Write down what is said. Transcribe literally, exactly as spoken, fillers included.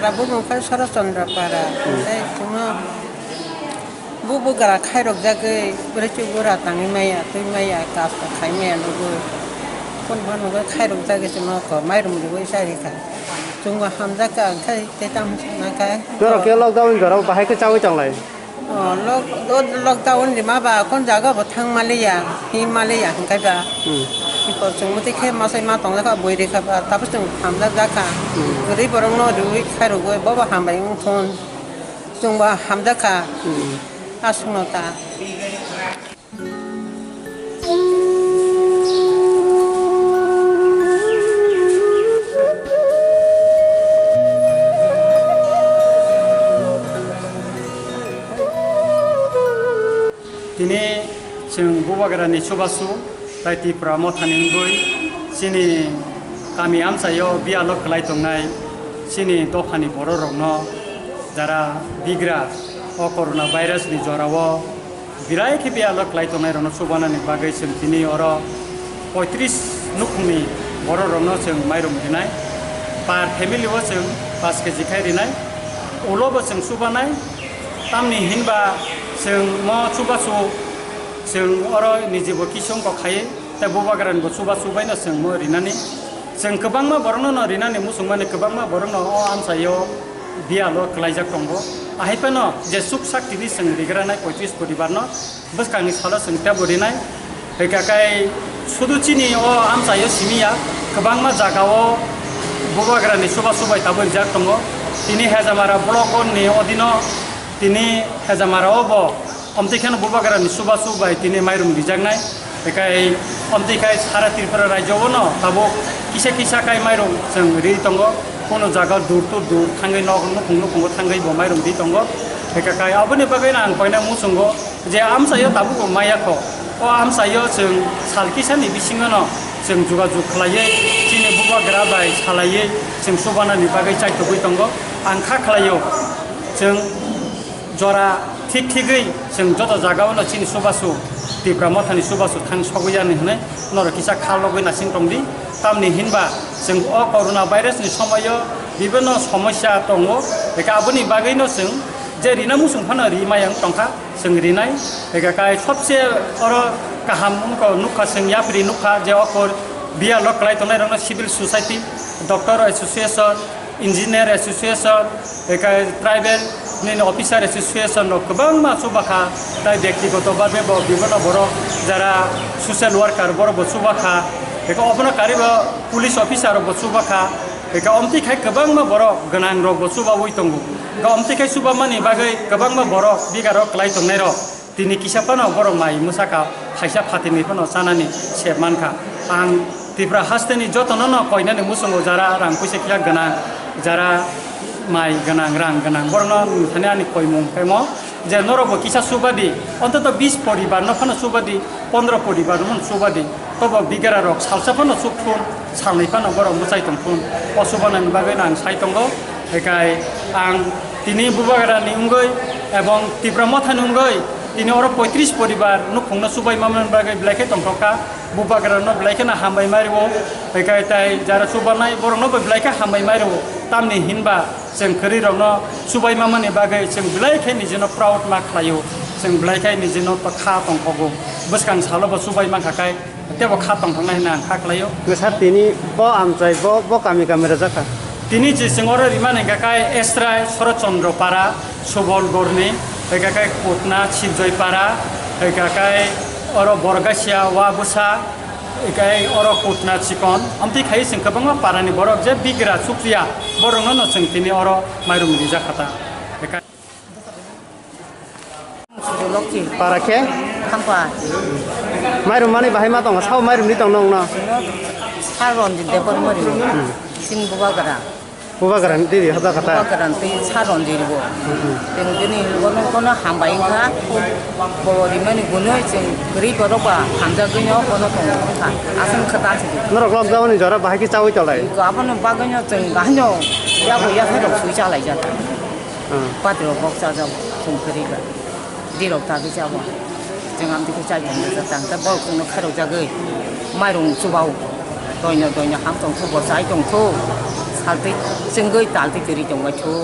Abo bwkha Sorochondra Para. Hmm. Tei chwngno bu bugra khairok jagwi bwrwi chubura tangwi maya, twi maya, kasto khai maya nugwi. Phone phano nugwi khairok jagwi chwngno ko mairum rwwi chari kha. Chwngbo hamjak kha, hwnkhe tei tamo sana kha. Norok khe lockdown ni jora bahai khe chawi tonglai? Oh, lock-, oh, lockdown rima ba kon jaga bo thang maliya, hi maliya hwnkhe ba. Hmm. Iko chwng muti khe masai ma tong jakha, bui rikha ba, tapos chwng hamjak jakha. Hmm. Gurui borok no rui khairogoi, bobo hambai wng thun. Chwng bo hamjak kha. Hmm. Aswk no ta. Tini chwng Bubagrani chubachu tai Tipra Mothani wngwi chini kami amchaio biyalo kwlai tongnai chini dophani bororokno jara bigra o corona virusni jorao belai khe biyalo kwlai tongnairokno chubanani bagwi chwng tini oro poitris nukhungni bororokno chwng mairum rinai. Per family-o chwng paanch kg khai rinai. Ulobo chwng chubanai. Tamni hinba chwng mo chubachu chwng oro nijibo kisong kok khai tei Bubagranibo chubachu baino chwng mo rinani. Chwng kwbangma borokno no rinani muchungmani, kwbangma borokno o amchaio biyalo kwlaijak tongo. Ahai phano je chuksak tini chwng rigranai poitris poribarno bwskangni salo chwng teibo rinai. Hwnkha khe sudu chini o amchaio simi ya, kwbangma jagao Bubagrani chubachu bai tabuk rijak tongo. Tini Hejamara block ni odino tini Hejamara o bo omtwi kheno Bubagrani chubachu bai tini mairum rijaknai. Hwnkhe omtwi khai sara Tripura rajyo o no tabuk kisa kisa khai mairum chwng ri tongo. Kono jaga dur to dur thangwi nok nukhung nukhungo thangwi bo mairum ri tongo. Hwnkhe khai aboni bagwi no ang koina muchungo je amchaio tabuk bo maya kho. O amchaio chwng sal kisani bisingo no chwng jogajog khlaiwi chini Bubagra bai salaiwi chwng chubanani bagwi chaitugwi tongo. Ang kha khlaio chwng jora thik thigwi chwng joto jagao no chini chubachu, Tipra Mothani chubachu thang sogwi yani hwnwi norok kisa kha logwi naising tongdi. Tamni hinba chwng o corona virus ni somoio bibinno somosya tongo, eka aboni bagwi no chwng je rina muchung phano ri maya wng tongkha, chwng rinai. Eka kai sobse oro kaham wngkha, nukha chwng yapri nukha je o kor biyalo kwlai tongnai rokno civil society, doctor association, Engineer Association, eka tribal nini officer association rok kwbangma chubakha, tai byaktigoto bhabe bo bibinno borok jara social worker borok bo chubakha, eka obono karibo police officer rok bo chubakha, eka omtwi khai kwbangma borok gwnang rok bo chubaui tongo. Eka omtwi khai chubamani bagwi kwbangma borok bigarok kwlai tongnai rok. Tini kisa phano borok mai mwsaka, phaisa phatinwi phano chanani se mankha. Ang Tripura hasteni jotono no koinani muchungo jara rang puisa kiya gwnang, jara mai gwnang, rang gwnang, borokno thani ani koimung khaimo je norokbo kisa chubadi, ontoto bis poribar no phano chubadi, pondro poribar no phano chubadi. Tobo bigara rok salsa phano chukthun, salnwi phano borok mwchai tongthun. O chubanani bagwi no ang sai tongo. Hekai ang tini Bubagrani wngwi ebong Tipra Mothani wngwi tini oro poitris poribar nukhungno chubai mamani bagwi belai khe tongthokha. Bubagrano belai kheno hambai ma rwo. Hekai tai jara chubanai borokno bo belai khe hambai ma rwo. Tamni hinba chwng kwrwi rokno chubai mamani bagwi chwng belai khe nijino proud ma khlaio. Chwng belai khe nijino to kha tongthogo. Bwskang salo bo chubai mankha kai. Tebo kha tongthoknai hwnwi ang kha khlaio. Sir, tini bo amchai, bo, bo kami kami rwjak kha? Tini je chwng oro rimani hwnkha khe Esrai, Sorochondro Para, Subol Gorni, hwnkha khe Kutna, Sibjoi Para, hwnkha khe oro Borgasia, Wabwsa, hwnkha khe oro Kutna Chikon. Amtwi khai chwng kwbangma parani borok je bigra chukliya, borokno no chwng tini oro mairum rijak kha ta. Hwnkha Lokti. Para khe? Thangpa. Mairum mani bahai ma tongo, sao mairum ni tong nong no? Sa Ranjit Debbarma ri. Hmm. Sin Bubagra. Bubagra ni diri hoda kata. Bubagra ni twi sa Ranjit bo. Hmm. Teng tini kono kono hambai kha. Bo rimani gunoi cheng gri borok ba hamjagwi no kono tong kha. Aswng kha ta si. Norok lockdown ni jora bahai khe chawi tolai? Ko abono bagwi no cheng gahno ya bo ya hai rok sui chalai jata. Hmm. Patro bok cha ja cheng gri ba. Dirok tagwi chabo. Chwng amtwi khe chai tong jata, tang ta borok chwngno khairok jagwi mairung chubao. Doino doino ham tong thu, bo chai tong thu. Saltwi chwngwi taltwi twi tongbaithu.